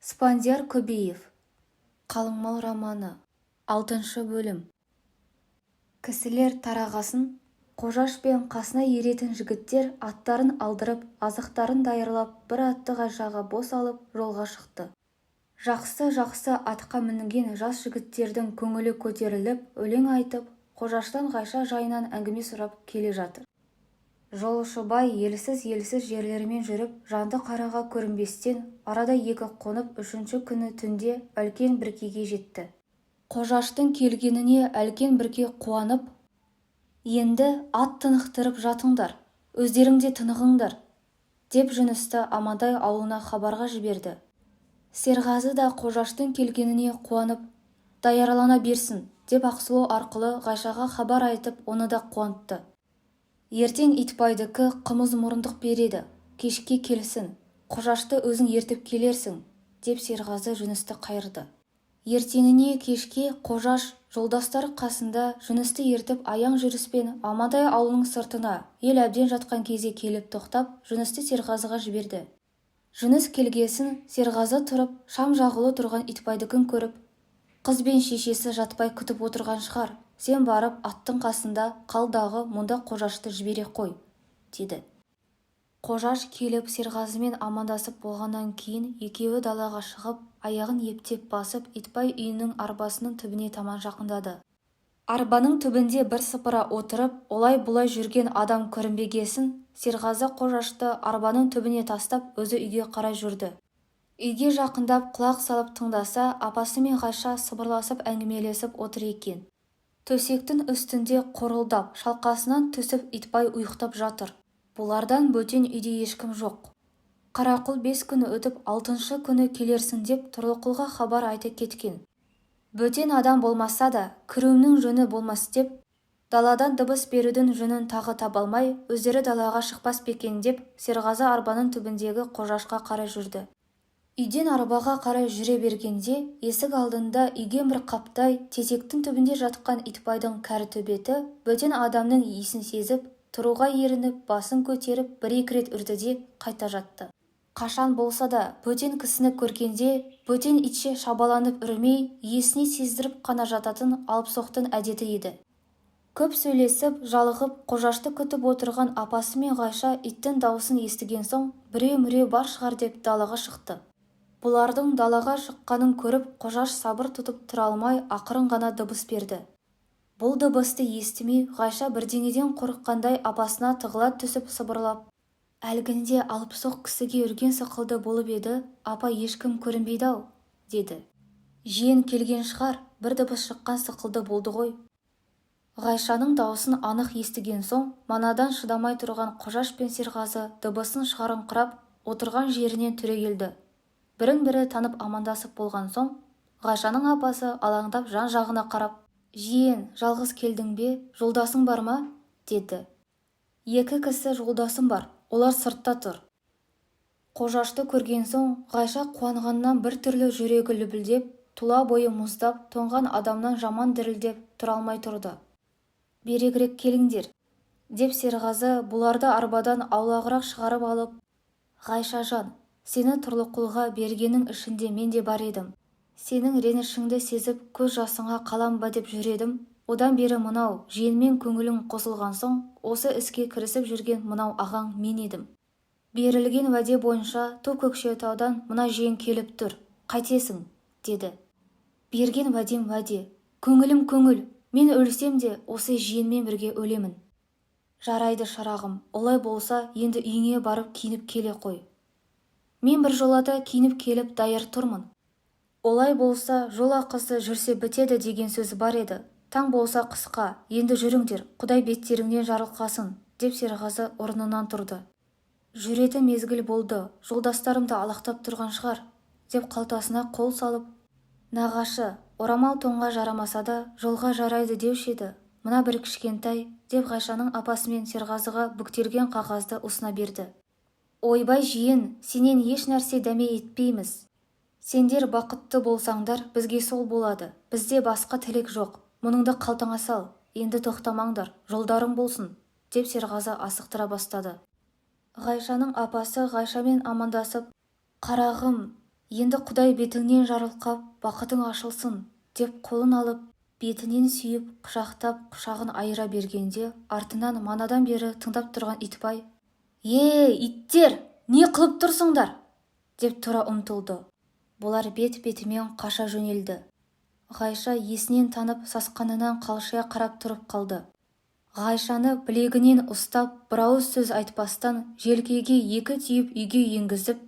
Спандияр Көбеев. «Қалыңмал» романы. Алтыншы бөлім. Кісілер тарағасын, Қожаш пен қасына еретін жігіттер аттарын алдырып, азықтарын даярлап, бір атты Ғайшаға бос алып, жолға шықты. Жақсы-жақсы атқа мінген жас жігіттердің көңілі көтеріліп, өлең айтып, Қожаштан Ғайша жайынан әңгіме сұрап келе жатыр. Жолшыбай елсіз-елсіз жерлермен жүріп, жанды қараға көрінбестен арада екі қонып, үшінші күні түнде Әлкен Біркеге жетті. Қожаштың келгеніне Әлкен Бірке қуанып: «Енді ат тынықтырып жатыңдар, өздерің де тынығыңдар», – деп Жүністі Амантай аулына хабарға жіберді. Серғазы да Қожаштың келгеніне қуанып, даярлана берсін деп Ақсұлу арқылы Ғайшаға хабар айтып, оны да қуантты. «Ертең Итбайдікі қымыз мұрындық береді, кешке келсін, Қожашты өзің ертіп келерсің», – деп Серғазы Жүністі қайырды. Ертеңіне кешке Қожаш жолдастары қасында Жүністі ертіп, аяң жүріспен Амантай аулының сыртына ел әбден жатқан кезде келіп тоқтап, Жүністі Серғазыға жіберді. Жүніс келгесін Серғазы тұрып, шам жағулы тұрған Итбайдікін көріп: «Қыз бен шешесі жатпай күтіп отырған шығар, сен барып аттың қасында қал дағы, мұнда Қожашты жібере қой», – деді. Қожаш келіп Серғазымен амандасып болғаннан кейін екеуі далаға шығып, аяғын ептеп басып, Итбай үйінің арбасының түбіне таман жақындады. Арбаның түбінде бірсыпыра отырып, олай-бұлай жүрген адам көрінбегесін, Серғазы Қожашты арбаның түбіне тастап, өзі үйге қарай жүрді. Үйге жақындап құлақ салып тыңдаса, апасы мен Ғайша сыбырласып әңгімелесіп отыр екен. Төсектің үстінде қорылдап, шалқасынан түсіп Итбай ұйықтап жатыр. Бұлардан бөтен үйде ешкім жоқ. Қарақұл 5 күн өтіп, алтыншы күні келерсің деп Тұрлықұлға хабар айта кеткен. Бөтен адам болмаса да, кіруімнің жөні болмас деп, даладан дыбыс берудің жөнін тағы таба алмай, өздері далаға шықпас па екен деп, Серғазы арбаның түбіндегі Қожашқа қарай жүрді. Үйден арбаға қарай жүре бергенде, есік алдында үйген бір қаптай тезектің түбінде жатқан Итбайдың кәрі төбеті бөтен адамның иісін сезіп, тұруға ерініп, басын көтеріп бір-екі рет үрді де, қайта жатты. Қашан болса да бөтен кісіні көргенде бөтен итше шабаланып үрмей, иесіне сездіріп қана жататын алыпсоқтың әдеті еді. Көп сөйлесіп, жалығып, Қожашты күтіп отырған апасы мен Ғайша иттің даусын естіген соң, біреу-міреу бар шығар деп далаға шықты. Бұлардың далаға шыққанын көріп, Қожаш сабыр тұтып тұра алмай, ақырын ғана дыбыс берді. Бұл дыбысты естімей, Ғайша бірдеңеден қорыққандай апасына тығыла түсіп сыбырлап: «Әлгінде алыпсоқ кісіге үрген сықылды болып еді, апа, ешкім көрінбейді-ау», – деді. «Жиен келген шығар, бір дыбыс шыққан сықылды болды ғой». Ғайшаның даусын анық естіген соң, манадан шыдамай тұрған Қожаш пен Серғазы дыбысын шығарыңқырап, отырған жерінен түрегелді. Бірін-бірі танып амандасып болған соң, Ғайшаның апасы алаңдап жан-жағына қарап: «Жиен, жалғыз келдің бе, жолдасың бар ма?» – деді. «Екі кісі жолдасым бар, олар сыртта тұр». Қожашты көрген соң, Ғайша қуанғаннан бір түрлі жүрегі лүпілдеп, тұла бойы мұздап, тоңған адамнан жаман дірілдеп, тұра алмай тұрды. «Берегірек келіңдер», – деп Серғазы бұларды арбадан аулағырақ шығарып алып: «Ғайшажан, сені Тұрлықұлға бергеннің ішінде мен де бар едім. Сенің ренішіңді сезіп, көз жасыңа қалам ба деп жүр едім. Одан бері мынау жиенмен көңілің қосылған соң, осы іске кірісіп жүрген мынау ағаң мен едім. Берілген уәде бойынша ту Көкшетаудан мына жиен келіп тұр, қайтесің?» – деді. «Берген уәдем уәде, көңілім көңіл, мен өлсем де осы жиенмен бірге өлемін». «Жарайды, шырағым, олай болса, енді үйіңе барып киініп келе қой». «Мен біржолата киініп келіп даяр тұрмын». «Олай болса, жол ақысы жүрсе бітеді деген сөз бар еді, таң болса қысқа, енді жүріңдер, Құдай беттеріңнен жарылқасын», – деп Серғазы орнынан тұрды. «Жүретін мезгіл болды, жолдастарым да алақтап тұрған шығар», – деп қалтасына қол салып: «Нағашы, орамал тонға жарамаса да, жолға жарайды деуші еді, мына бір кішкентай», – деп Ғайшаның апасы мен Серғазыға бүктелген қағазды ұсына берді. «Ойбай, жиен, сенен еш нәрсе дәме етпейміз. Сендер бақытты болсаңдар, бізге сол болады, бізде басқа тілек жоқ. Мұныңды қалтаңа сал, енді тоқтамаңдар, жолдарың болсын», – деп Серғазы асықтыра бастады. Ғайшаның апасы Ғайшамен амандасып: «Қарағым, Енді құдай бетіңнен жарылқап, бақытың ашылсын, деп қолын алып, бетінен сүйіп, құшақтап, құшағын айыра бергенде артынан манадан бері тыңдап тұрған Итбай: «Е, иттер, не қылып тұрсыңдар?» – деп тұра ұмтылды. Бұлар бет-бетімен қаша жөнелді. Ғайша есінен танып, сасқанынан қалшия қарап тұрып қалды. Ғайшаны білегінен ұстап, бір ауыз сөз айтпастан желкеге екі түйіп үйге енгізіп,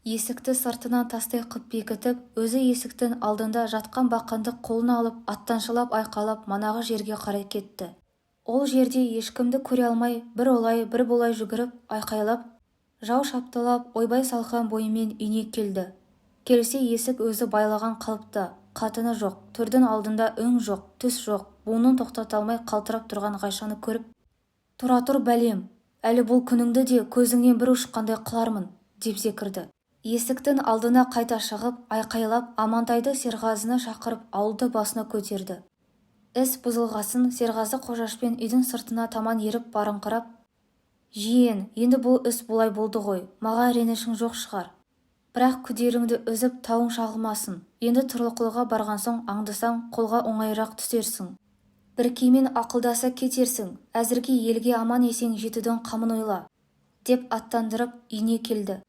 есікті сыртынан тастай қып бекітіп, өзі есіктің алдында жатқан бақанды қолына алып, аттаншалап айқайлап, манағы жерге қарай кетті. Ол жерде ешкімді көре алмай, бір олай, бір бұлай жүгіріп, айқайлап, жау шаптылап, ойбай салған бойымен үйіне келді. Келсе, есік өзі байлаған қалыпта, қатыны жоқ, төрдің алдында өң жоқ, түс жоқ, буынын тоқтата алмай қалтырап тұрған Ғайшаны көріп: «Тұра тұр, бәлем, әлі бұл күніңді де көзіңнен бір ұшқандай қылармын», – деп зекірді. Есіктің алдына қайта шығып, айқайлап, Амантайды, Серғазыны шақырып, ауылды басына көтерді. Іс бұзылғасын Серғазы Қожашпен үйдің сыртына таман еріп барыңқырап: «Жиен, енді бұл іс бұлай болды ғой, маған ренішің жоқ шығар. Бірақ күдеріңді үзіп, тауың шағылмасын. Енді Тұрлықұлға барған соң аңдысаң, қолға оңайырақ түсерсің. Біркеймен ақылдаса кетерсің. Әзірге елге аман-есен жетудің қамын ойла», – деп аттандырып, үйіне келді.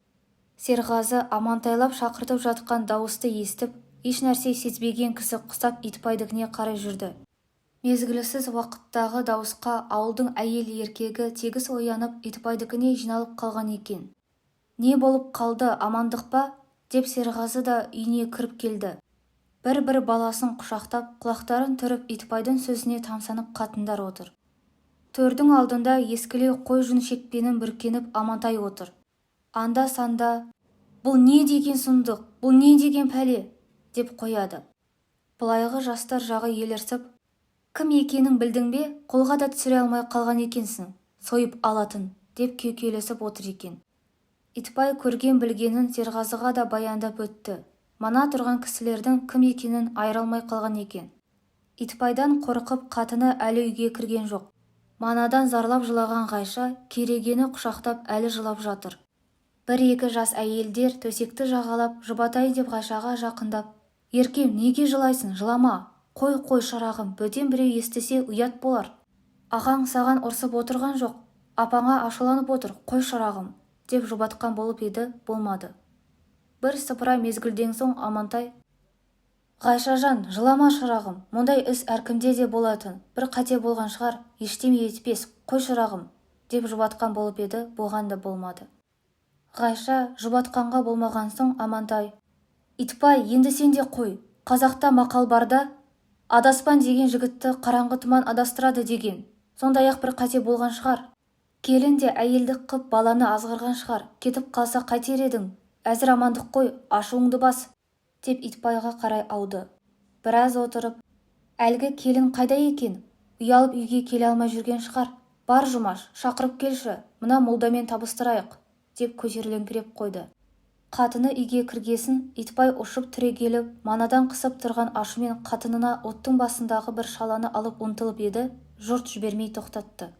Серғазы амантайлап шақыртып жатқан дауысты естіп, ешнәрсе сезбеген кісі құсап Итбайдікіне қарай жүрді. Мезгілсіз уақыттағы дауысқа ауылдың әйел-еркегі тегіс оянып, Итбайдікіне жиналып қалған екен. «Не болып қалды, амандық па?» – деп Серғазы да үйіне кіріп келді. Бір-бір баласын құшақтап, құлақтарын түріп, Итбайдың сөзіне тамсанып қатындар отыр. Төрдің алдында ескілеу қой жүн шекпенін бүркеніп Амантай отыр. Анда-санда: «Бұл не деген сұмдық, бұл не деген пәле?» – деп қояды. Былайғы жастар жағы елірсіп: «Кім екенін білдің бе, қолға да түсіре алмай қалған екенсің, сойып алатын», – деп кеукелесіп отыр екен. Итбай көрген-білгенін Серғазыға да баяндап өтті. Мана тұрған кісілердің кім екенін айыра алмай қалған екен. Итбайдан қорқып, қатыны әлі үйге кірген жоқ. Манадан зарлап жылаған Ғайша керегені құшақтап әлі жылап жатыр. Бір-екі жас әйелдер төсекті жағалап, жұбатайын деп Ғайшаға жақындап: «Еркем, неге жылайсың, жылама, қой, қой, шырағым, бөтен біреу естісе ұят болар. Ағаң саған ұрсып отырған жоқ, апаңа ашуланып отыр, қой, шырағым», – деп жұбатқан болып еді, болмады. Бір сыпыра мезгілден соң Амантай: «Ғайшажан, жылама, шырағым, мұндай іс әркімде де болатын, бір қате болған шығар, ештеме етпес, қой, шырағым», – деп жұбатқан болып еді, бұған да болмады. Ғайша жұбатқанға болмаған соң Амантай: «Итбай, енді сен де қой, қазақта мақал бар да, адаспан деген жігітті қараңғы тұман адастырады деген, сондай-ақ бір қате болған шығар. Келін де әйелдік қып баланы азғырған шығар, кетіп қалса қайтер едің, әзір амандық қой, ашуыңды бас», – деп Итбайға қарай ауды. Біраз отырып: «Әлгі келін қайда екен? Ұялып үйге келе алмай жүрген шығар. Бар, Жұмаш, шақырып келші, мына молдамен табыстырайық», – деп көтеріліңкіреп қойды. Қатыны үйге кіргесін Итбай ұшып түрегеліп, манадан қысып тұрған ашумен қатынына оттың басындағы бір шаланы алып ұмтылып еді, жұрт жібермей тоқтатты.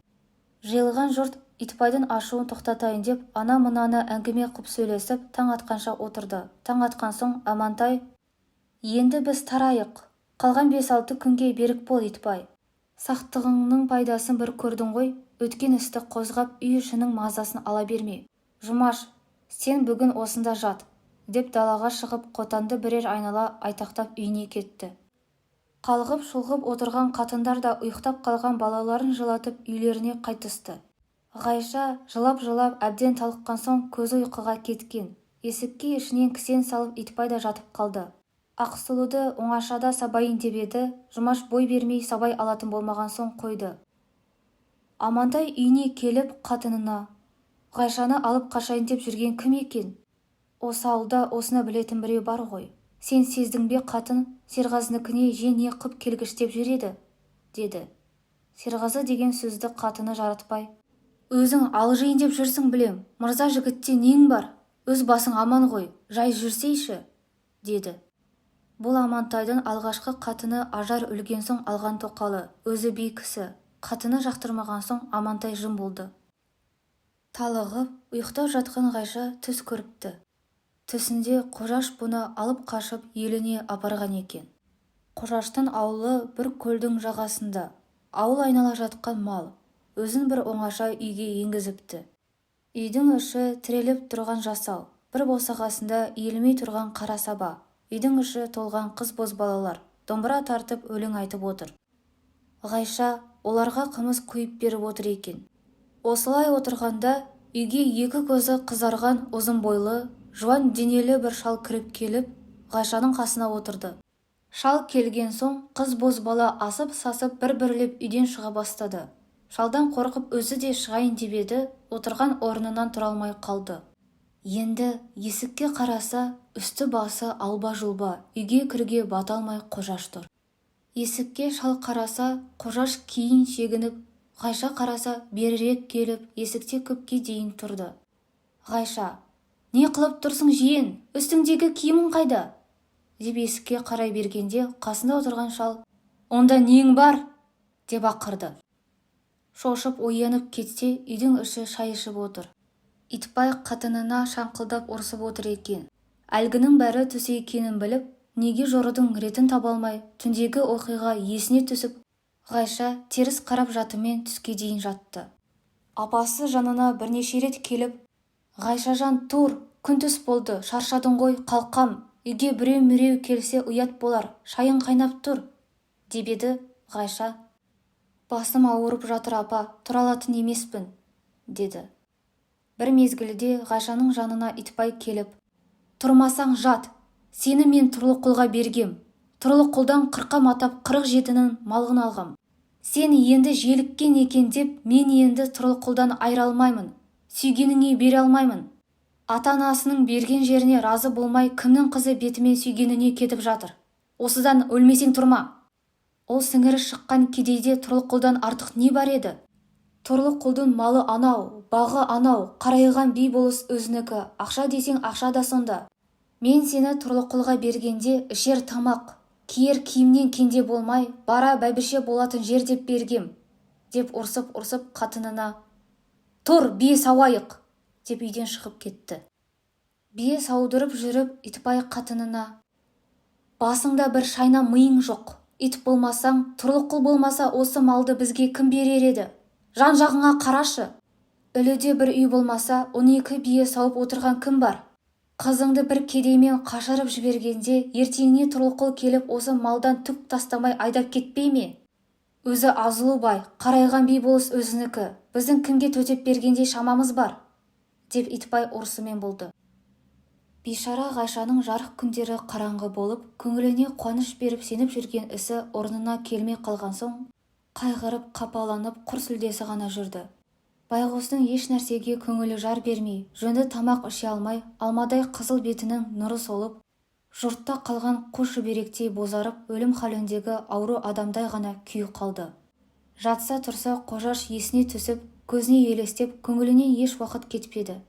Жиылған жұрт Итбайдың ашуын тоқтатайын деп ана-мынаны әңгіме қып сөйлесіп, таң атқанша отырды. Таң атқан соң Амантай: «Енді біз тарайық. Қалған 5-6 күнге берік бол, Итбай. Сақтығыңның пайдасын бір көрдің ғой, өткен істі қозғап, үй ішінің мазасын ала берме. Жұмаш, сен бүгін осында жат», – деп далаға шығып, қотанды бірер айнала айтақтап үйіне кетті. Қалғып-шұлғып отырған қатындар да ұйықтап қалған балаларын жылатып үйлеріне қайтысты. Ғайша жылап-жылап әбден талыққан соң көзі ұйқыға кеткен. Есікке ішінен кісен салып Итбай да жатып қалды. Ақсұлуды оңашада сабайын деп еді, Жұмаш бой бермей сабай алатын болмаған соң қойды. Амантай үйіне келіп қатынына: «Ғайшаны алып қашайын деп жүрген кім екен? Осы ауылда осыны білетін біреу бар ғой. Сен сездің бе, қатын, Серғазыныкіне же не қып келгіштеп жүр еді?» – деді. Серғазы деген сөзді қатыны жаратпай: «Өзің алжиын деп жүрсің білем, мырза жігітте нең бар, өз басың аман ғой, жай жүрсейші», – деді. Бұл Амантайдың алғашқы қатыны Ажар өлген соң алған тоқалы, өзі би кісі. Қатыны жақтырмаған соң Амантай жым болды. Талығып, ұйықтап жатқан Ғайша түс көріпті. Түсінде Қожаш бұны алып қашып еліне апарған екен. Қожаштың аулы бір көлдің жағасында. Ауыл айнала жатқан мал. Өзін бір оңаша үйге енгізіпті. Үйдің іші тіреліп тұрған жасау, бір босағасында иілмей тұрған қара саба. Үйдің іші толған қыз-бозбалалар, домбыра тартып өлең айтып отыр. Ғайша оларға қымыз құйып беріп отыр екен. Осылай отырғанда үйге екі көзі қызарған ұзын бойлы, жуан денелі бір шал кіріп келіп, Ғайшаның қасына отырды. Шал келген соң қыз-бозбала асып-сасып бір-бірлеп үйден шыға бастады. Шалдан қорқып өзі де шығайын деп еді, отырған орнынан тұра алмай қалды. Енді есікке қараса, үсті-басы алба-жұлба, үйге кіруге бата алмай Қожаш тұр. Есікке шал қараса, Қожаш кейін шегініп, Ғайша қараса, берірек келіп, есікте көпке дейін тұрды. Ғайша: «Не қылып тұрсың, жиен, үстіңдегі киімің қайда?» деп есікке қарай бергенде қасында отырған шал: «Онда нең бар?» деп ақырды. Шошып оянып кетсе, үйдің іші шай ішіп отыр. Итбай қатынына шаңқылдап ұрсып отыр екен. Әлгінің бәрі түс екенін біліп, неге жорудың ретін таба алмай, түндегі оқиға есіне түсіп, Ғайша теріс қарап жатымен түске дейін жатты. Апасы жанына бірнеше рет келіп: «Ғайшажан, тур, күн түс болды, шаршадың ғой, қалқам, үйге біреу-міреу келсе ұят болар, шайың қайнап тұр», деп еді, Ғайша: «Басым ауырып жатыр, апа, тұра алатын емеспін», деді. Бір мезгілде Ғайшаның жанына Итбай келіп: «Тұрмасаң жат, сені мен Тұрлықұлға бергем, Тұрлықұлдан қырқа матап 47-нің малын алғам. Сен енді желіккен екен деп мен енді Тұрлықұлдан айыра алмаймын, сүйгеніңе бере алмаймын. Ата-анасының берген жеріне разы болмай кімнің қызы бетімен сүйгеніне кетіп жатыр. Осыдан өлмесең тұрма. Ол сіңірі шыққан кедейде Тұрлықұлдан артық не бар еді? Тұрлықұлдың малы анау, бағы анау, қарайған би болыс өзінікі, ақша десең ақша да сонда. Мен сені Тұрлықұлға бергенде ішер тамақ, киер киімнен кенде болмай, бара бәйбіше болатын жер деп бергем», деп ұрсып-ұрсып қатынына: «Тұр, бие сауайық», деп үйден шығып кетті. Бие саудырып жүріп Итбай қатынына: «Басыңда бір шайна миың жоқ. Ит болмасаң, Тұрлықұл болмаса осы малды бізге кім берер еді? Жан-жағыңа қарашы. Іліде бір үй болмаса, 12 бие сауып отырған кім бар? Қызыңды бір кедеймен қашырып жібергенде ертеңіне Тұрлықұл келіп осы малдан түк тастамай айдап кетпей ме? Өзі азулы бай, қарайған би болыс өзінікі. Біздің кімге төтеп бергендей шамамыз бар?» деп Итбай ұрсымен болды. Бейшара Ғайшаның жарық күндері қараңғы болып, көңіліне қуаныш беріп сеніп жүрген ісі орнына келмей қалған соң, қайғырып, қапаланып құр сүлдесі ғана жүрді. Байғұстың еш нәрсеге көңілі жар бермей, жөнді тамақ іше алмай, алмадай қызыл бетінің нұры солып, жұртта қалған қу шүберектей бозарып, өлім халіндегі ауру адамдай ғана күйі қалды. Жатса тұрса Қожаш есіне түсіп, көзіне елестеп, көңілінен еш уақыт кетпеді.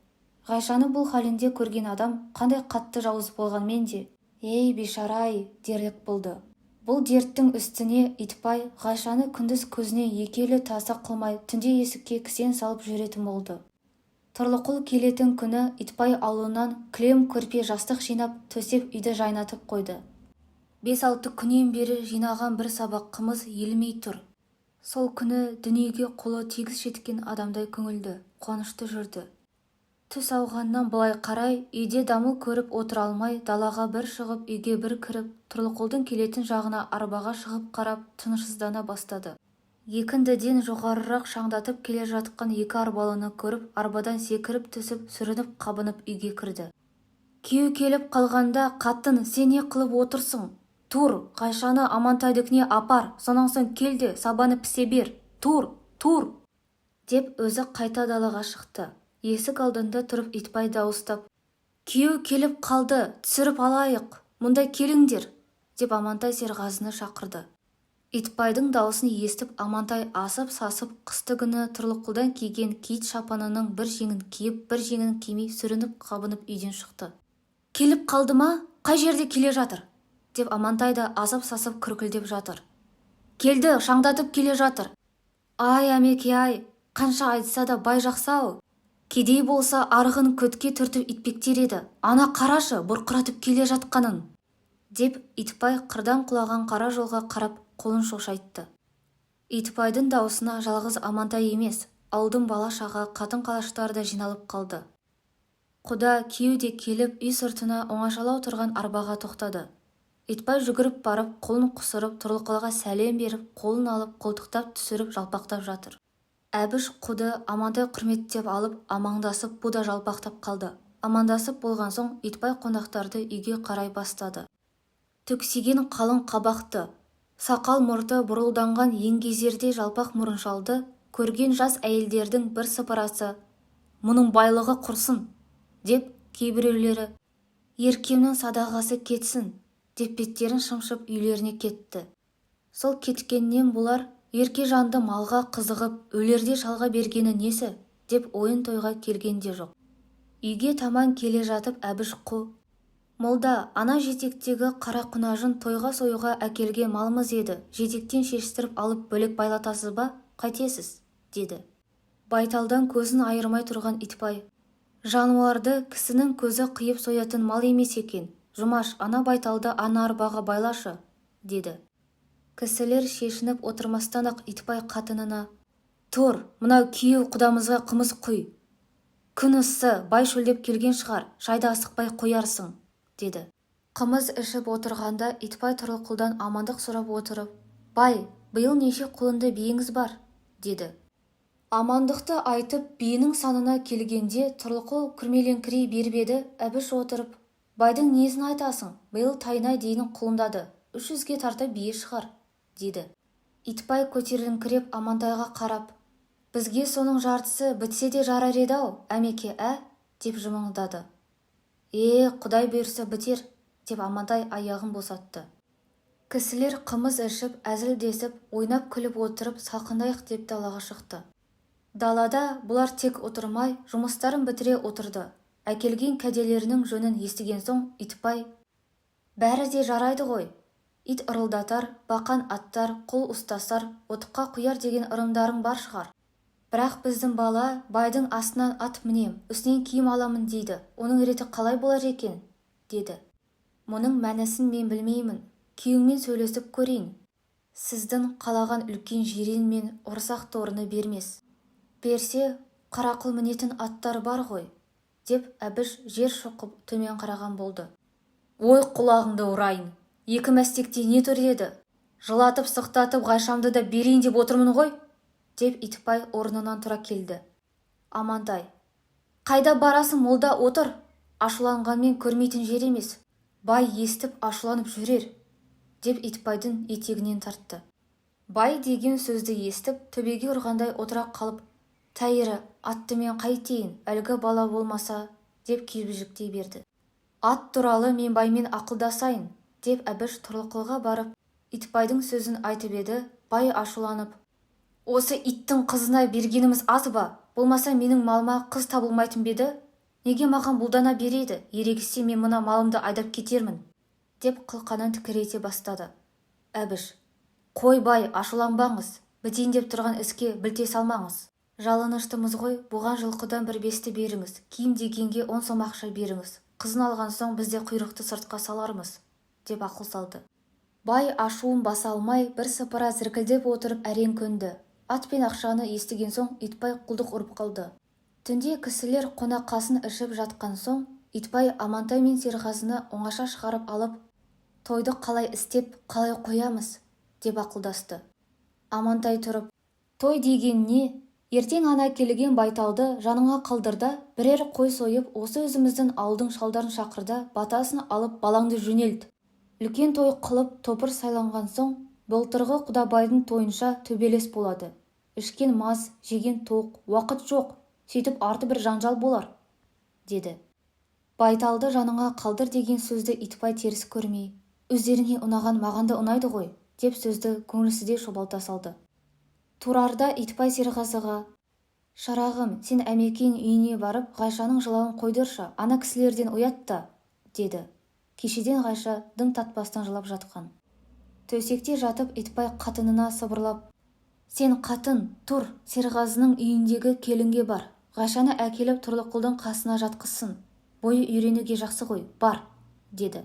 Ғайшаны бұл халінде көрген адам қандай қатты жауыз болғанмен де, «Ей, бейшара-ай» дерлік болды. Бұл дерттің үстіне Итбай Ғайшаны күндіз көзіне екі елі таса қылмай, түнде есікке кісен салып жүретін болды. Тұрлықұл келетін күні Итбай аулынан кілем, көрпе, жастық жинап, төсеп үйді жайнатып қойды. 5-6 күннен бері жинаған бір сабақ қымыз елемей тұр. Сол күні дүниеге қолы тегіс жеткен адамдай көңілді, қуанышты жүрді. Түс ауғаннан былай қарай үйде дамыл көріп отыра алмай далаға бір шығып, үйге бір кіріп, Тұрлықұлдың келетін жағына арбаға шығып қарап, тынышсыздана бастады. Екіндіден жоғарырақ шаңдатып келе жатқан екі арбалыны көріп, арбадан секіріп түсіп, сүрініп-қабынып үйге кірді. Күйеу келіп қалғанда: «Қатын, сен не қылып отырсың? Тур, Ғайшаны Амантайдікіне апар, сонан соң кел де сабаны пісе бер. Тур, тур!» деп өзі қайта далаға шықты. Есік алдында тұрып Итбай дауыстап: «Күйеу келіп қалды, түсіріп алайық, мұнда келіңдер!» деп Амантай Серғазыны шақырды. Итбайдың даусын естіп Амантай асып-сасып қыстыгүні Тұрлықұлдан киген киіт шапанының бір жеңін киіп, бір жеңін кимей сүрініп-қабынып үйден шықты. «Келіп қалды ма? Қай жерде келе жатыр?» деп Амантай да асып-сасып күркілдеп жатыр. «Келді, шаңдатып келе жатыр. Ай, әмеке-ай, қанша айтса да бай жақсы-ау. Кедей болса, арығын көтке түртіп итпектер еді. Ана қарашы, бұрқыратып келе жатқанын, деп Итбай қырдан құлаған қара жолға қарап қолын шошайтты. Итбайдың даусына жалғыз Амантай емес, ауылдың бала-шаға, қатын-қалаштары да жиналып қалды. Құда, күйеу де келіп үй сыртына оңашалау тұрған арбаға тоқтады. Итбай жүгіріп барып, қолын қусырып, Тұрлықұлға сәлем беріп, қолын алып, қолтықтап түсіріп жалпақтап жатыр. Әбіш қуды Амантай құрметтеп алып, амандасып, бұ да жалпақтап қалды. Амандасып болған соң Итбай қонақтарды үйге қарай бастады. Түксиген қалың қабақты, сақал-мұрты бурылданған еңгезердей жалпақ мұрын шалды көрген жас әйелдердің бірсыпырасы: «Мұның байлығы құрсын!» деп, кейбіреулері: «Еркемнің садағасы кетсін!» деп беттерін шымшып үйлеріне кетті. Сол кеткеннен бұлар Еркежанды малға қызығып өлерде шалға бергені несі деп ойын-тойға келген де жоқ. Үйге таман келе жатып Әбіш қу: «Молда, ана жетектегі қара құнажын тойға союға әкелген малымыз еді, жетектен шештіріп алып бөлек байлатасыз ба, қайтесіз?» деді. Байталдан көзін айырмай тұрған Итбай: «Жануарды кісінің көзі қиып соятын мал емес екен. Жұмаш, ана байталды ана арбаға байлашы», деді. Кісілер шешініп отырмастан-ақ Итбай қатынына: «Тұр, мынау күйеу құдамызға қымыз құй. Күн ыссы, бай шөлдеп келген шығар, шайды асықпай қоярсың», деді. Қымыз ішіп отырғанда Итбай Тұрлықұлдан амандық сұрап отырып: «Бай, биыл неше құлынды биеңіз бар?» деді. Амандықты айтып, биенің санына келгенде Тұрлықұл күрмелеңкірей беріп еді, Әбіш отырып: «Байдың несін айтасың, биыл тайына дейін құлындады, 300-ге тарта бие шығар», деді. Итбай көтеріліңкіреп Амантайға қарап: «Бізге соның жартысы бітсе де жарар еді-ау, Әмеке, ә?» деп жымыңдады. «Е, құдай бұйырса бітер», деп Амантай аяғын босатты. Кісілер қымыз ішіп, әзілдесіп, ойнап-күліп отырып, салқындайық деп далаға шықты. Далада бұлар тек отырмай, жұмыстарын бітіре отырды. Әкелген кәделерінің жөнін естіген соң Итбай: «Бәрі де жарайды ғой. Ит ырылдатар, бақан аттар, қол ұстасар, отқа құяр деген ырымдарың бар шығар. Бірақ біздің бала байдың астынан ат мінем, үстінен киім аламын дейді. Оның реті қалай болар екен?» деді. «Мұның мәнісін мен білмеймін. Күйеуіңмен сөйлесіп көрейін. Сіздің қалаған үлкен жирен мен орсақ торыны бермес. Берсе, Қарақұл мінетін аттар бар ғой», деп Әбіш жер шұқып төмен қараған болды. «Ой, құлағыңды ұрайын, екі мәстекте не тұр еді? Жылатып-сықтатып Ғайшамды да берейін деп отырмын ғой», деп Итбай орнынан тұра келді. Амантай: «Қайда барасың, молда, отыр. Ашуланғанмен көрмейтін жер емес. Бай естіп ашуланып жүрер», деп Итбайдың етегінен тартты. Бай деген сөзді естіп, төбеге ұрғандай отыра қалып: «Тәйірі, атты мен қайтейін, әлгі бала болмаса», деп күйбіжіктей берді. «Ат туралы мен баймен ақылдасайын», деп Әбіш Тұрлықұлға барып, Итбайдың сөзін айтып еді, бай ашуланып: «Осы иттің қызына бергеніміз аз ба? Болмаса менің малыма қыз табылмайтын ба еді? Неге маған бұлдана береді? Ерегіссе, мен мына малымды айдап кетермін», деп қылқанын тікірейте бастады. Әбіш: «Қой, бай, ашуланбаңыз, бітейін деп тұрған іске білте салмаңыз. Жалыныштымыз ғой, бұған жылқыдан бір бесті беріңіз, киім дегенге 10 сом ақша беріңіз. Қызын алған соң біз де құйрықты сыртқа салармыз», деп ақыл салды. Бай ашуын баса алмай, бірсыпыра зіркілдеп отырып әрең көнді. Ат пен ақшаны естіген соң Итбай құлдық ұрып қалды. Түнде кісілер қонақасын ішіп жатқан соң Итбай Амантай мен Серғазыны оңаша шығарып алып: «Тойды қалай істеп, қалай қоямыз?» деп ақылдасты. Амантай тұрып: «Той деген не? Ертең ана келген байталды жаныңа қалдыр да, бірер қой сойып, осы өзіміздің ауылдың шалдарын шақыр да, батасын алып балаңды жөнелт. Үлкен той қылып топыр сайланған соң, былтырғы Құдабайдың тойынша төбелес болады. Ішкен мас, жеген тоқ, уақыт жоқ, сөйтіп арты бір жанжал болар», деді. Байталды жаныңа қалдыр деген сөзді Итбай теріс көрмей: «Өздеріңе ұнаған маған да ұнайды ғой», деп сөзді көңілсіздеу шұбалта салды. Тұрарда Итбай Серғазыға: «Шырағым, сен Әмекең үйіне барып, Ғайшаның жылауын қойдыршы, ана кісілерден ұят та», деді. Кешеден Ғайша дым татпастан жылап жатқан. Төсекте жатып Итбай қатынына сыбырлап: «Сен, қатын, тұр, Серғазының үйіндегі келінге бар. Ғайшаны әкеліп Тұрлықұлдың қасына жатқызсын. Бойы үйренуге жақсы ғой, бар, деді.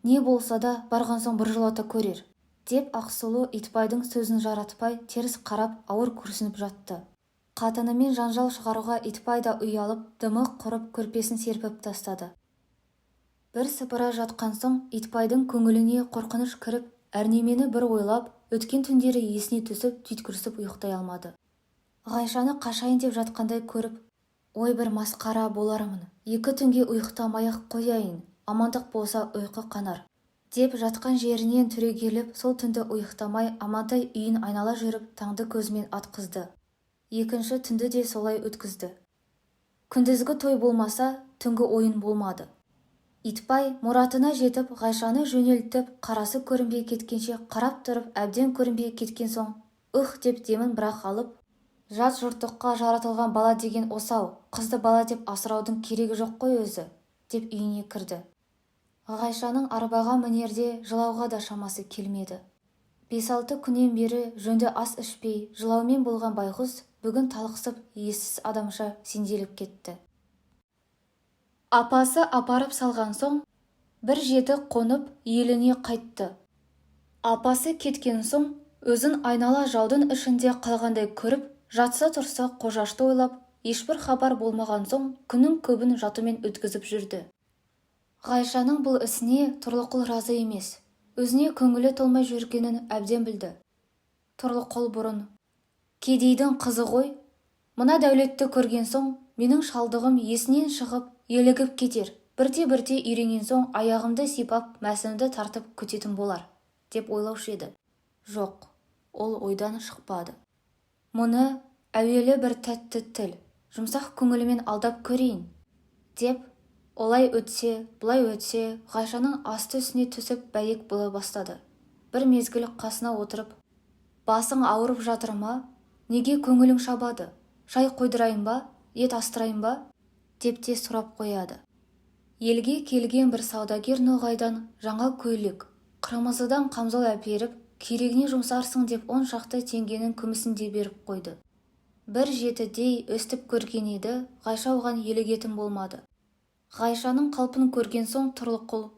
Не болса да, барған соң біржолата көрер, деп Ақсұлу Итбайдың сөзін жаратпай теріс қарап ауыр күрсініп жатты. Қатынымен жанжал шығаруға Итбай да ұялып, дымы құрып көрпесін серпіп тастады. Бірсыпыра жатқан соң Итбайдың көңіліне қорқыныш кіріп, әрнемені бір ойлап, өткен түндері есіне түсіп, түйткірісіп ұйықтай алмады. Ғайшаны қашайын деп жатқандай көріп, ой бір масқара болармын, екі түнге ұйықтамай-ақ қояйын, амандық болса ұйқы қанар, деп жатқан жерінен түрегеліп, сол түнді ұйықтамай Амантай үйін айнала жүріп таңды көзімен атқызды. Екінші түнді де солай өткізді. Күндізгі той болмаса, түнгі ойын болмады. Итбай мұратына жетіп, Ғайшаны жөнелтіп, қарасы көрінбей кеткенше қарап тұрып, әбден көрінбей кеткен соң, «Уһ» деп демін бір-ақ алып, жат жұрттыққа жаратылған бала деген осы-ау, қызды бала деп асыраудың керегі жоқ қой өзі, деп үйіне кірді. Ғайшаның арбаға мінерде жылауға да шамасы келмеді. Бес-алты күннен бері жөнді ас ішпей, жылаумен болған байғұс бүгін талықсып, ессіз адамша сенделіп кетті. Апасы апарып салған соң, бір жеті қонып еліне қайтты. Апасы кеткен соң, өзін айнала жаудың ішінде қалғандай көріп, жатса-тұрса Қожашты ойлап, ешбір хабар болмаған соң күннің көбін жатумен өткізіп жүрді. Ғайшаның бұл ісіне Тұрлықұл разы емес, өзіне көңілі толмай жүргенін әбден білді. Тұрлықұл бұрын, «Кедейдің қызы ғой, мына дәулетті көрген соң, менің шалдығым есінен шығып, елігіп кетер, бірте-бірте үйренген соң аяғымды сипап, мәсімді тартып күтетін болар», деп ойлаушы еді. Жоқ, ол ойдан шықпады. Мұны әуелі бір тәтті тіл, жұмсақ көңілімен алдап көрейін, деп, олай өтсе, бұлай өтсе, Ғайшаның асты-үстіне түсіп бәйек бола бастады. Бір мезгіл қасына отырып, «Басың ауырып жатыр ма? Неге көңілің шабады? Шай қойдырайын ба? Ет астырайын ба?» деп те сұрап қояды. Елге келген бір саудагер ноғайдан жаңа көйлек, қырмызыдан қамзол әперіп, керегіне жұмсарсың деп 10 шақты теңгенің күмісін де беріп қойды. Бір жетідей өстіп көрген еді, Ғайша оған елігетін болмады. Ғайшаның қалпын көрген соң Тұрлықұл,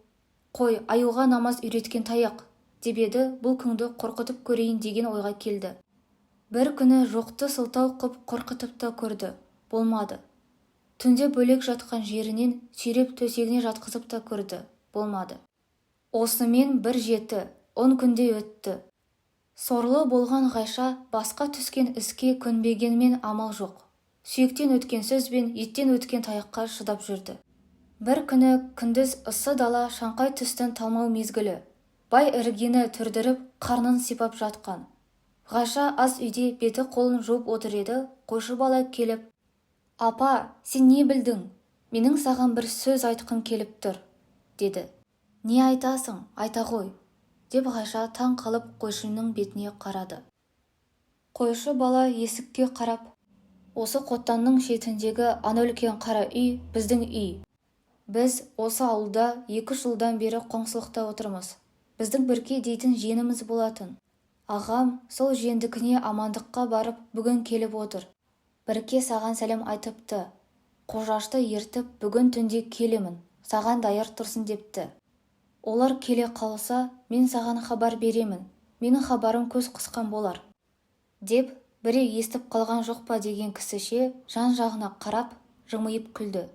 «Қой, аюға намаз үйреткен таяқ», деп еді, бұл күнді қорқытып көрейін деген ойға келді. Бір күні жоқты сылтау қып қорқытып та көрді, болмады. Түнде бөлек жатқан жерінен сүйреп төсегіне жатқызып та көрді, болмады. Осымен бір жеті, 10 күндей өтті. Сорлы болған Ғайша басқа түскен іске көнбегенмен амал жоқ. Сүйектен өткен сөз бен еттен өткен таяққа шыдап жүрді. Бір күні күндіз ыссы дала шаңқай түстің талмау мезгілі. Бай іргені түрдіріп, қарнын сипап жатқан. Ғайша ас үйде беті қолын жуып отыр еді, қойшы бала келіп, «Апа, сен не білдің? Менің саған бір сөз айтқым келіп тұр», деді. «Не айтасың, айта ғой», деп Ғайша таң қалып қойшының бетіне қарады. Қойшы бала есікке қарап, «Осы қотанның шетіндегі ана үлкен қара үй біздің үй. Біз осы ауылда 2 жылдан бері қоңсылықта отырмыз. Біздің Бірке дейтін жиеніміз болатын. Ағам сол жиендікіне амандыққа барып, бүгін келіп отыр. Бірке саған сәлем айтыпты. Қожашты ертіп бүгін түнде келемін, саған даяр тұрсын депті. Олар келе қалса, мен саған хабар беремін, менің хабарым көз қысқан болар», деп, біреу естіп қалған жоқ па деген кісіше жан-жағына қарап, жымиып күлді.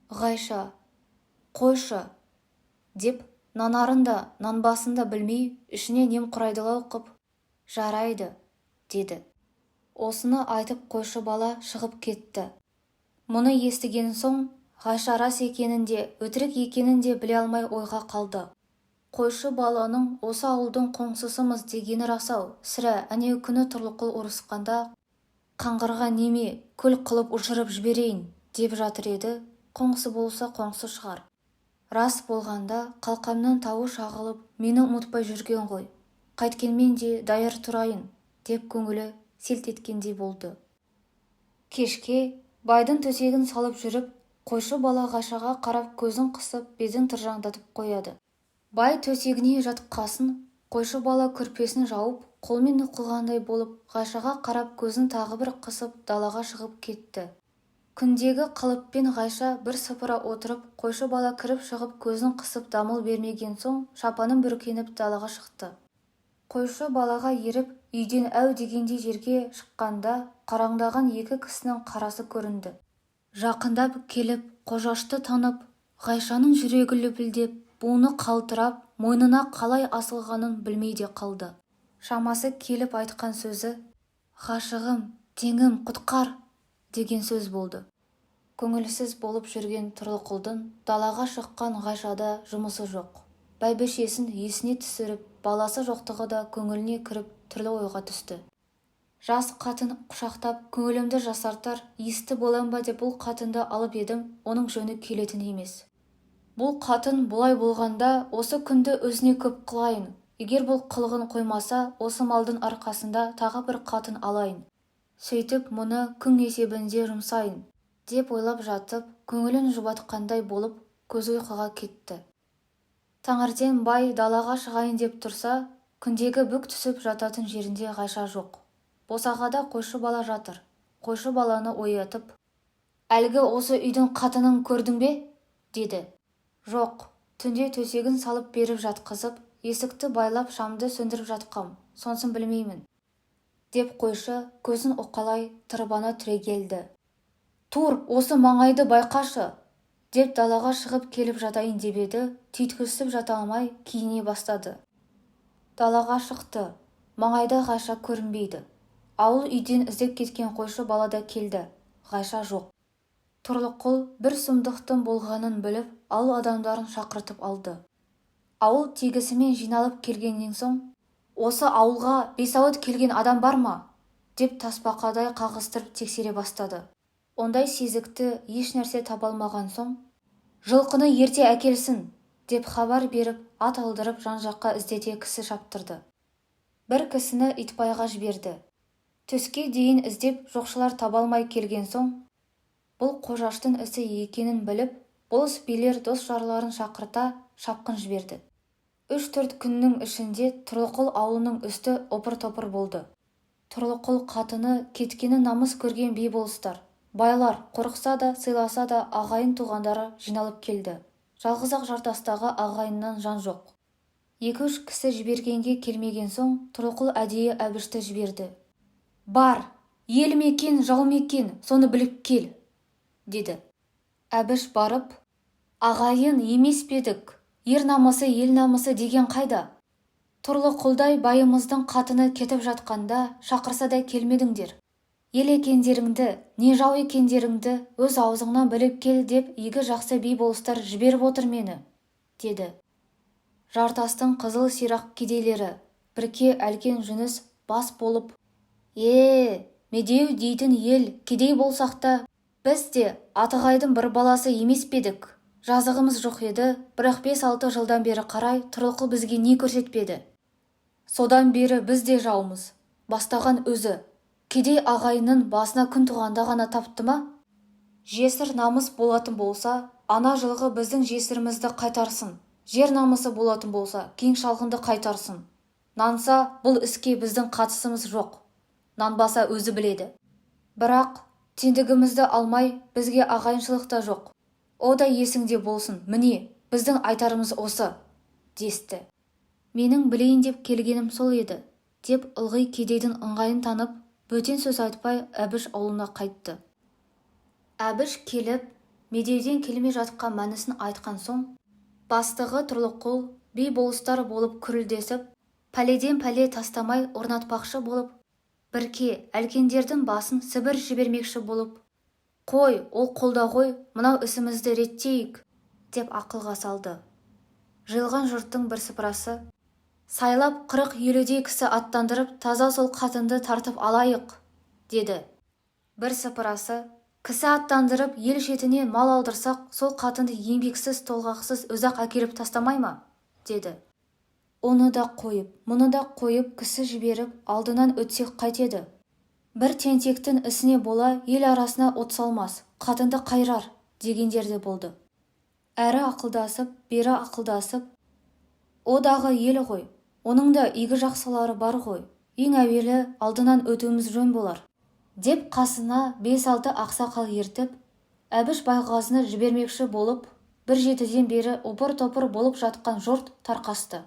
Ғайша, «Қойшы», деп, нанарын да, нанбасын да білмей, ішіне немқұрайдылау қып, «Жарайды», деді. Осыны айтып қойшы бала шығып кетті. Мұны естіген соң, Ғайша рас екенін де, өтірік екенін де біле алмай ойға қалды. Қойшы баланың осы ауылдың қоңсысымыз дегені рас-ау, сірә, әнеу күні Тұрлықұл ұрысқанда, «Қаңғырған неме, күл қылып ұшырып жіберейін», деп жатыр еді, қоңсы болса қоңсы шығар. Рас болғанда, қалқамның тауы шағылып, мені ұмытпай жүрген ғой. Қайткенмен де даяр тұрайын, деп көңілі селт еткендей болды. Кешке байдың төсегін салып жүріп, қойшы бала Ғайшаға қарап көзін қысып, бетін тыржаңдатып қояды. Бай төсегіне жатқасын, қойшы бала көрпесін жауып, қолмен нұқығандай болып, Ғайшаға қарап көзін тағы бір қысып, далаға шығып кетті. Күндегі қалыппен Ғайша бірсыпыра отырып, қойшы бала кіріп-шығып көзін қысып дамыл бермеген соң шапанын бүркеніп далаға шықты. Қойшы балаға еріп, үйден әу дегенде жерге шыққанда қараңдаған екі кісінің қарасы көрінді. Жақындап келіп Қожашты танып, Ғайшаның жүрегі лүпілдеп, буыны қалтырап, мойнына қалай асылғанын білмей де қалды. Шамасы келіп айтқан сөзі: «Ғашығым, теңім, құтқар!» деген сөз болды. Көңілсіз болып жүрген Тұрлықұлдың далаға шыққан Ғайшада жұмысы жоқ. Бәйбішесін есіне түсіріп, баласы жоқтығы да көңіліне кіріп түрлі ойға түсті. Жас қатын құшақтап, көңілімді жасартар, есті болам ба деп бұл қатынды алып едім, оның жөні келетін емес. Бұл қатын бұлай болғанда, осы күнді өзіне көп қылайын, егер бұл қылығын қоймаса, осы малдың арқасында тағы бір қатын алайын. Сөйтіп мұны күң есебінде жұмсайын, деп ойлап жатып, көңілін жұбатқандай болып, көзі ұйқыға кетті. Таңертең бай далаға шығайын деп тұрса, күндегі бүк түсіп жататын жерінде Ғайша жоқ. Босағада қойшы бала жатыр. Қойшы баланы оятып: «Әлгі осы үйдің қатынын көрдің бе?» деді. «Жоқ, түнде төсегін салып беріп жатқызып, есікті байлап, шамды сөндіріп жатқам, сонсын білмеймін», деп қойшы көзін уқалай тырбана түрегелді. «Тур, осы маңайды байқашы», деп далаға шығып келіп жатайын деп еді, түйткісіп жата алмай киіне бастады. Далаға шықты. Маңайда Ғайша көрінбейді. Ауыл үйден іздеп кеткен қойшы бала да келді. Ғайша жоқ. Тұрлықұл бір сұмдықтың болғанын біліп, ауыл адамдарын шақыртып алды. Ауыл тегісімен жиналып келгеннен соң: «Осы ауылға Бесауыт келген адам бар ма?» деп тасбақадай қағыстырып тексере бастады. Ондай сезікті еш нәрсе таба алмаған соң: «Жылқыны ерте әкелсін», деп хабар беріп, ат алдырып, жан-жаққа іздете кісі шаптырды. Бір кісіні Итбайға жіберді. Түске дейін іздеп жоқшылар таба алмай келген соң, бұл Қожаштың ісі екенін біліп, болыс билер дос-жарларын шақырта шапқын жіберді. Үш-төрт күннің ішінде Тұрлықұл ауылының үсті опыр-топыр болды. Тұрлықұл қатыны кеткенін намыс көрген би-болыстар, байлар, қорықса да, сыйласа да ағайын-туғандары жиналып келді. Жалғыз-ақ жартастағы ағайыннан жан жоқ. Екі-үш кісі жібергенге келмеген соң, Тұрлықұл әдейі Әбішті жіберді. «Бар, ел ме екен, жау ма екен, соны біліп кел», деді. Әбіш барып: «Ағайын емес пе едік, ер намысы, ел намысы деген қайда? Тұрлықұлдай байымыздың қатыны кетіп жатқанда шақырса да келмедіңдер. Ел екендеріңді, не жау екендеріңді өз аузыңнан біліп кел деп игі жақсы би-болыстар жіберіп отыр мені», деді. Жартастың қызыл сирақ кедейлері Бірке, Әлкен, Жүніс бас болып: «Е, Медеу дейтін ел, кедей болсақ та, біз де Атығайдың бір баласы емес пе едік? Жазығымыз жоқ еді, бірақ 5-6 жылдан бері қарай Тұрлықұл бізге не көрсетпеді? Содан бері біз де жаумыз. Бастаған өзі. Кедей ағайынның басына күн туғанда ғана тапты ма? Жесір намыс болатын болса, ана жылғы біздің жесірімізді қайтарсын. Жер намысы болатын болса, кең шалғынды қайтарсын. Нанса, бұл іске біздің қатысымыз жоқ. Нанбаса өзі біледі. Бірақ теңдігімізді алмай, бізге ағайыншылық та жоқ. О да есіңде болсын, міне, біздің айтарымыз осы», десті. «Менің білейін деп келгенім сол еді», деп ылғи кедейдің ыңғайын танып, бөтен сөз айтпай Әбіш аулына қайтты. Әбіш келіп, Медеуден келмей жатқан мәнісін айтқан соң, бастығы Тұрлықұл би-болыстар болып күрілдесіп, пәледен пәле тастамай орнатпақшы болып, Бірке, Әлкендердің басын Сібір жібермекші болып: «Қой, ол қолда ғой, мынау ісімізді реттейік», деп ақылға салды. Жиылған жұрттың бірсыпырасы: «Сайлап 40-50-дей кісі аттандырып, таза сол қатынды тартып алайық», деді. Бірсыпырасы: «Кісі аттандырып, ел шетінен мал алдырсақ, сол қатынды еңбексіз, толғақсыз өзі-ақ әкеліп тастамай ма?» деді. Оны да қойып, мұны да қойып, кісі жіберіп, алдынан өтсек қайтеді? Бір тентектің ісіне бола ел арасына от салмас, қатынды қайрар, дегендер де болды. Әрі ақылдасып, бері ақылдасып: «О дағы ел ғой, оның да игі жақсылары бар ғой, ең әуелі алдынан өтуіміз жөн болар», деп қасына 5-6 ақсақал ертіп, Әбіш Байғазыны жібермекші болып, бір жетіден бері опыр-топыр болып жатқан жұрт тарқасты.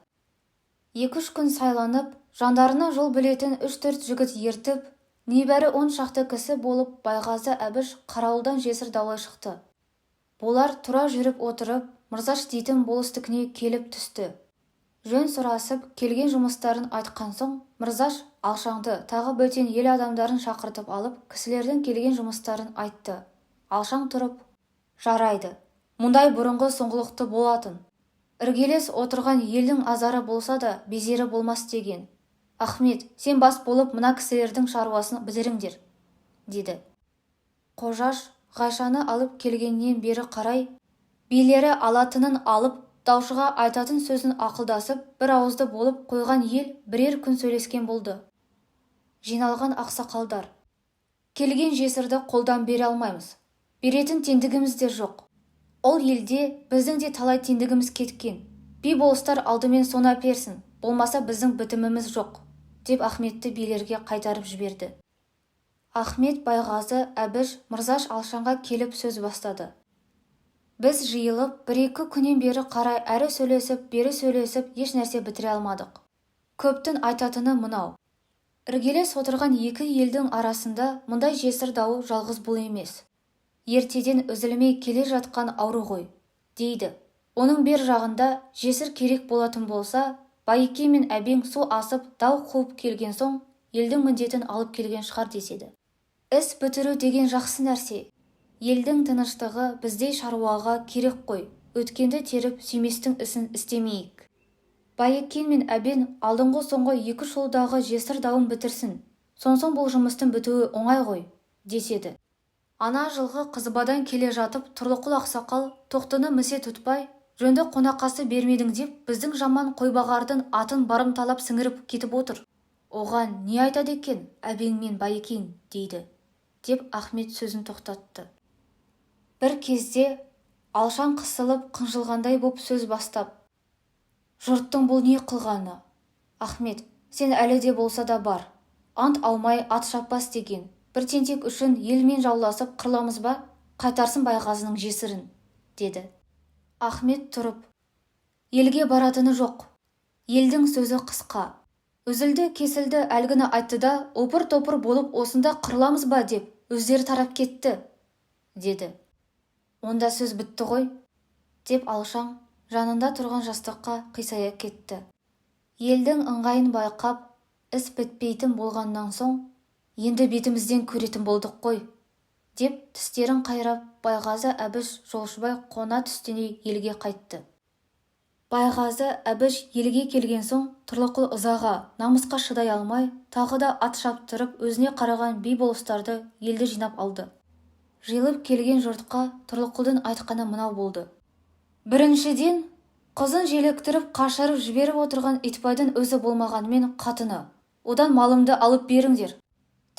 Екі-үш күн сайланып, жандарына жол білетін үш-төрт жігіт ертіп, небәрі 10 шақты кісі болып Байғазы, Әбіш Қарауылдан жесір даулай шықты. Бұлар тура жүріп отырып, Мырзаш дейтін болыстікіне келіп түсті. Жөн сұрасып, келген жұмыстарын айтқан соң, Мырзаш Алшаңды, тағы бөтен ел адамдарын шақыртып алып, кісілердің келген жұмыстарын айтты. Алшаң тұрып: «Жарайды, мұндай бұрынғы соңғылықты болатын. Іргелес отырған елдің азары болса да, безері болмас деген. Ахмет, сен бас болып, мына кісілердің шаруасын бітіріңдер», – деді. Қожаш Ғайшаны алып келгеннен бері қарай билері алатынын алып, даушыға айтатын сөзін ақылдасып, бір ауызды болып қойған ел бірер күн сөйлескен болды. Жиналған ақсақалдар: «Келген жесірді қолдан бере алмаймыз, беретін теңдігіміз де жоқ. Ол елде біздің де талай теңдігіміз кеткен. Би болыстар алдымен соны әперсін, болмаса біздің бітіміміз жоқ», – деп Ахметті билерге қайтарып жіберді. Ахмет, Байғазы, Әбіш, Мырзаш Алшанға келіп сөз бастады: «Біз жиылып, бір-екі күннен бері қарай әрі сөйлесіп, бері сөйлесіп, еш нәрсе бітіре алмадық. Көптің айтатыны мынау: іргелес отырған екі елдің арасында мұндай жесір дауы жалғыз бұл емес, ертеден үзілмей келе жатқан ауру ғой, дейді. Оның бер жағында жесір керек болатын болса, Байеке мен Әбең су асып, дау қуып келген соң, елдің міндетін алып келген шығар деседі. Іс бітіру деген жақсы нәрсе. Елдің тыныштығы біздей шаруаға керек қой. Өткенді теріп, сүйместің ісін істемейік. Байекең мен Әбең алдыңғы-соңғы екі жолдағы жесір дауын бітірсін, сонсоң бұл жұмыстың бітуі оңай ғой, деседі. Ана жылғы Қызбадан келе жатып, Тұрлықұл ақсақал тоқтыны місе тұтпай, жөнді қонақасы бермедің деп, біздің жаман Қойбағардың атын барымталап сіңіріп кетіп отыр. Оған не айтады екен Әбең мен Байекең?» дейді, – деп Ахмет сөзін тоқтатты. Бір кезде Алшаң қысылып, қынжылғандай боп сөз бастап: «Жұрттың бұл не қылғаны? Ахмет, сен әлі де болса да бар. Ант алмай ат шаппас деген, бір тентек үшін елмен жауласып қырыламыз ба? Қайтарсын Байғазының жесірін», – деді. Ахмет тұрып: «Елге баратыны жоқ. Елдің сөзі қысқа. Үзілді-кесілді әлгіні айтты да, опыр-топыр болып осында қырыламыз ба деп, өздері тарап кетті», – деді. «Онда сөз бітті ғой», – деп Алшаң жанында тұрған жастыққа қисая кетті. «Елдің ыңғайын байқап, іс бітпейтін болғаннан соң, енді бетімізден көретін болдық қой», – деп тістерін қайрап, Байғазы, Әбіш, Жолшыбай қона түстене елге қайтты. Байғазы, Әбіш елге келген соң, Тұрлықұл ызаға, намысқа шыдай алмай, тағы да ат шаптырып, өзіне қараған би-болыстарды, елді жинап алды. Жиылып келген жұртқа Тұрлықұлдың айтқаны мынау болды: «Біріншіден, қызын желіктіріп қашырып жіберіп отырған Итбайдың өзі болмағанымен, қатыны. Одан малымды алып беріңдер.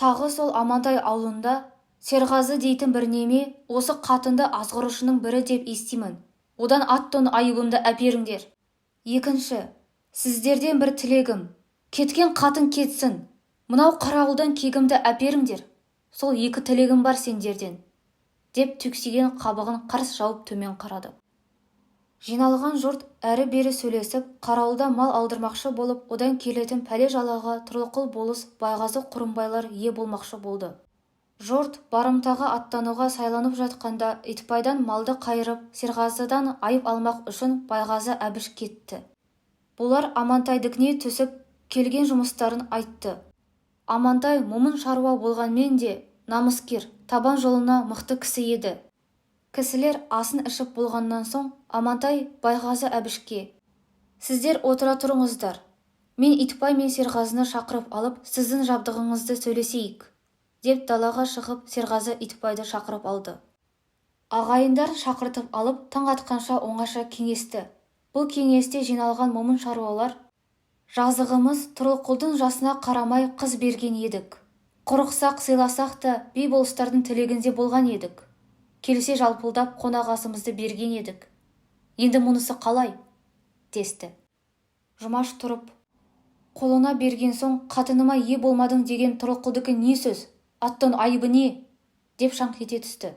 Тағы сол Амантай аулында Серғазы дейтін бір неме осы қатынды азғырушының бірі деп естимін. Одан ат-тон айыбымды әперіңдер. Екінші, сіздерден бір тілегім: кеткен қатын кетсін, мынау Қарауылдан кегімді әперіңдер. Сол екі тілегім бар сендерден», – деп түксиген қабағын қарс жауып, төмен қарады. Жиналған жұрт әрі-бері сөйлесіп, Қарауылда мал алдырмақшы болып, одан келетін пәле-жалаға Тұрлықұл болыс, Байғазы, Құрымбайлар ие болмақшы болды. Жұрт барымтаға аттануға сайланып жатқанда, Итбайдан малды қайырып, Серғазыдан айып алмақ үшін Байғазы, Әбіш кетті. Бұлар Амантайдікіне түсіп, келген жұмыстарын айтты. Амантай момын шаруа болғанмен де, намыскер, табан жолына мықты кісі еді. Кісілер асын ішіп болғаннан соң, Амантай Байғазы, Әбішке: «Сіздер отыра тұрыңыздар. Мен Итбай мен Серғазыны шақырып алып, сіздің жабдығыңызды сөйлесейік», – деп далаға шығып, Серғазы, Итбайды шақырып алды. Ағайындарын шақыртып алып, таң атқанша оңаша кеңесті. Бұл кеңесте жиналған момын шаруалар: «Жазығымыз, Тұрлықұлдың жасына қарамай қыз берген едік. Құрықсақ, сыйласақ та, би-болыстардың тілегінде болған едік. Келсе, жалпылдап қонақ асымызды берген едік. Енді мұнысы қалай?» – десті. Жұмаш тұрып: «Қолына берген соң, қатыныма ие болмадың деген Тұрлықұлдікі не сөз, ат-тон айыбы не?» – деп шаңқ ете түсті.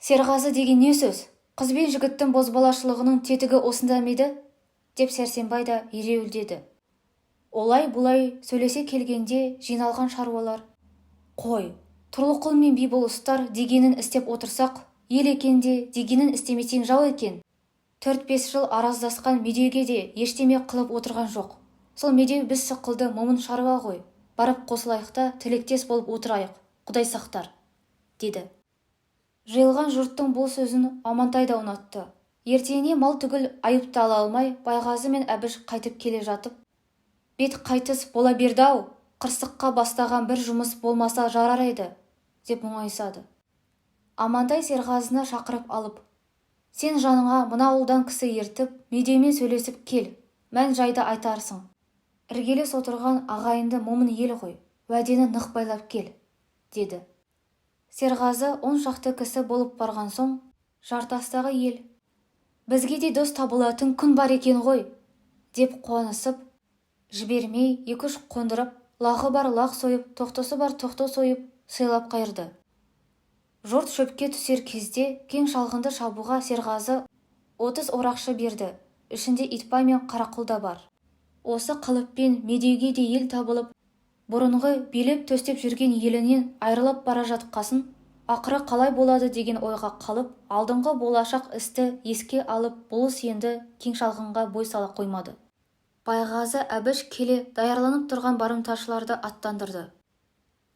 Серғазы деген не сөз? Қыз бен жігіттің бозбалашылығының тетігі осында ма еді? Деп Сәрсенбай да ереуілдеді. Олай-бұлай сөйлесе келгенде жиналған шаруалар: «Қой, Тұрлықұл мен би-болыстар дегенін істеп отырсақ, ел екен де, дегенін істемесең жау екен. 4-5 жыл араздасқан Медеуге де ештеме қылып отырған жоқ. Сол Медеу біз сықылды момын шаруа ғой, барып қосылайық та тілектес болып отырайық, құдай сақтар», – деді. Жиылған жұрттың бұл сөзін Амантай да ұнатты. Ертеңіне мал түгіл айып та ала алмай, Байғазы мен Әбіш қайтып келе жатып: «Бет қайтыс бола берді-ау, қырсыққа бастаған бір жұмыс болмаса жарар еді», – деп мұңайысады. Амантай Серғазыны шақырып алып: «Сен жаныңа мына ауылдан кісі ертіп, Медеумен сөйлесіп кел, мән-жайды айтарсың. Іргелес отырған ағайынды момын ел ғой, уәдені нық байлап кел», – деді. Серғазы 10 шақты кісі болып барған соң, жартастағы ел: «Бізге де дос табылатын күн бар екен ғой», – деп қуанысып, жібермей екі-үш қондырып, лағы бар лақ сойып, тоқтысы бар тоқты сойып, сыйлап қайырды. Жұрт шөпке түсер кезде кең шалғынды шабуға Серғазы 30 орақшы берді. Ішінде Итбай мен Қарақұл да бар. Осы қалыппен Медеуге де ел табылып, бұрынғы билеп-төстеп жүрген елінен айырылып бара жатқасын, ақыры қалай болады деген ойға қалып, алдыңғы болашақ істі еске алып, болыс енді кең шалғынға бой сала қоймады. Байғазы, Әбіш келе даярланып тұрған барымташыларды аттандырды.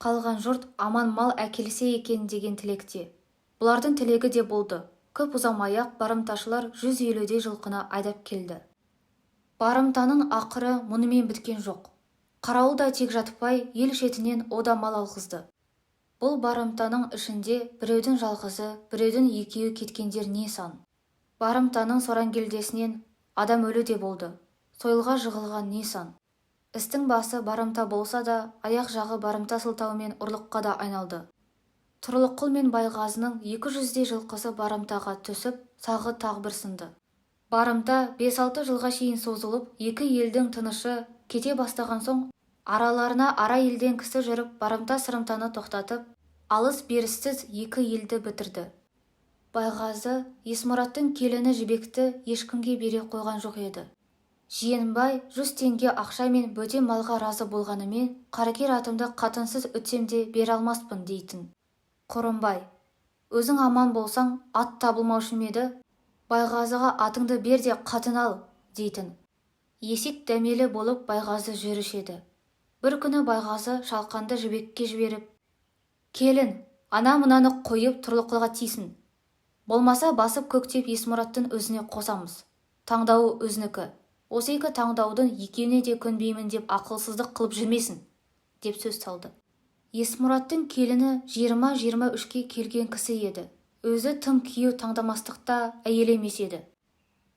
Қалған жұрт аман мал әкелсе екен деген тілекте. Бұлардың тілегі де болды. Көп ұзамай-ақ барымташылар 150-дей жылқыны айдап келді. Барымтаның ақыры мұнымен біткен жоқ. Қарауыл да тек жатпай, ел шетінен о да мал алғызды. Бұл барымтаның ішінде біреудің жалғызы, біреудің екеуі кеткендер не сан! Барымтаның сораңгелдесінен адам өлі де болды, сойылға жығылған не сан! Істің басы барымта болса да, аяқ жағы барымта сылтауымен ұрлыққа да айналды. Тұрлықұл мен Байғазының 200-дей жылқысы барымтаға түсіп, сағы тағы бір сынды. Барымта 5-6 жылға шейін созылып, екі елдің тынышы кете бастаған соң, араларына ара елден кісі жүріп, барымта-сырымтаны тоқтатып, алыс-беріссіз екі елді бітірді. Байғазы Есмұраттың келіні Жібекті ешкімге бере қойған жоқ еді. Жиенбай 100 теңге ақша мен бөтен малға разы болғанымен, «Қаракер атымды қатынсыз үтсем де бере алмаспын», – дейтін. Құрымбай: «Өзің аман болсаң, ат табылмаушы ма еді? Байғазыға атыңды бер де қатын ал», – дейтін. Есек дәмелі болып Байғазы жүруші еді. Бір күні Байғазы Шалқанды Жібекке жіберіп: «Келін, ана-мынаны қойып Тұрлықұлға тисін. Болмаса басып көктеп Есмұраттың өзіне қосамыз. Таңдауы өзінікі. Осы екі таңдаудың екеуіне де көнбеймін деп ақылсыздық қылып жүрмесін», – деп сөз салды. Есмұраттың келіні 20-23-ке келген кісі еді. Өзі тым күйеу таңдамастықта әйел емес еді.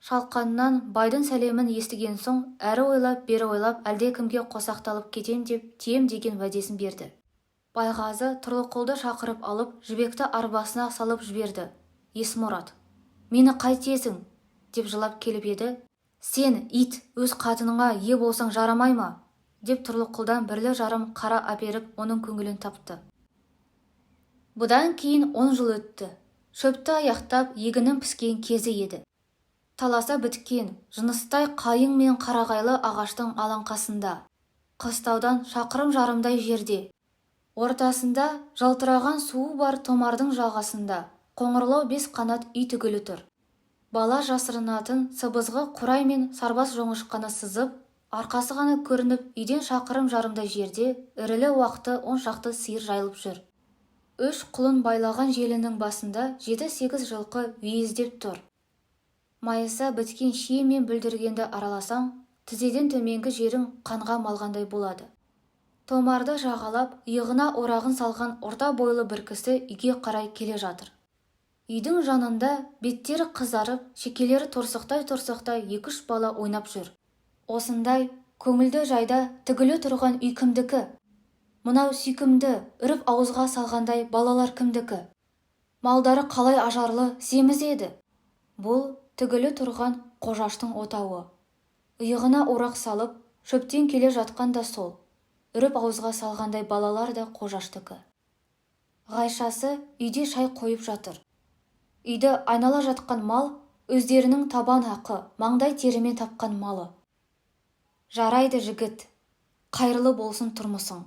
Шалқаннан байдың сәлемін естіген соң, әрі ойлап, бері ойлап, әлдекімге қосақталып кетем деп тием деген уәдесін берді. Байғазы Тұрлықұлды шақырып алып, Жібекті арбасына салып жіберді. Есмұрат: «Мені қайтесің?» – деп жылап келіп еді, «Сен, ит, өз қатыныңа ие болсаң жарамай ма?» деп Тұрлықұлдан бірлі-жарым қара әперіп, оның көңілін тапты. Бұдан кейін 10 жыл өтті. Шөпті аяқтап, егіннің піскен кезі еді. Таласа біткен жыныстай қайың мен қарағайлы ағаштың алаңқасында, қыстаудан шақырым жарымдай жерде, ортасында жалтыраған суы бар томардың жағасында қоңырлау бес қанат үй тігілі тұр. Бала жасырынатын сыбызғы қурай мен сарбас жоңышқаны сызып, арқасы ғана көрініп, үйден шақырым жарымдай жерде ірілі-уақты 10 шақты сиыр жайылып жүр. Үш құлын байлаған желінің басында жеті-сегіз жылқы үйездеп тұр. Майыса біткен шие мен бүлдіргенді араласаң, тізеден төменгі жерің қанға малғандай болады. Томарды жағалап, иығына орағын салған орта бойлы бір кісі үйге қарай келе жатыр. Үйдің жанында беттері қызарып, шекелері торсықтай-торсықтай екі-үш бала ойнап жүр. Осындай көңілді жайда тігілі тұрған үй кімдікі? Мынау сүйкімді, үріп ауызға салғандай балалар кімдікі? Малдары қалай ажарлы, семіз еді! Бұл тігілі тұрған Қожаштың отауы. Иығына орақ салып, шөптен келе жатқан да сол. Үріп ауызға салғандай балалар да Қожаштікі. Ғайшасы үйде шай қойып жатыр. Үйді айнала жатқан мал өздерінің табан ақы, маңдай терімен тапқан малы. Жарайды, жігіт, қайырлы болсын тұрмысың.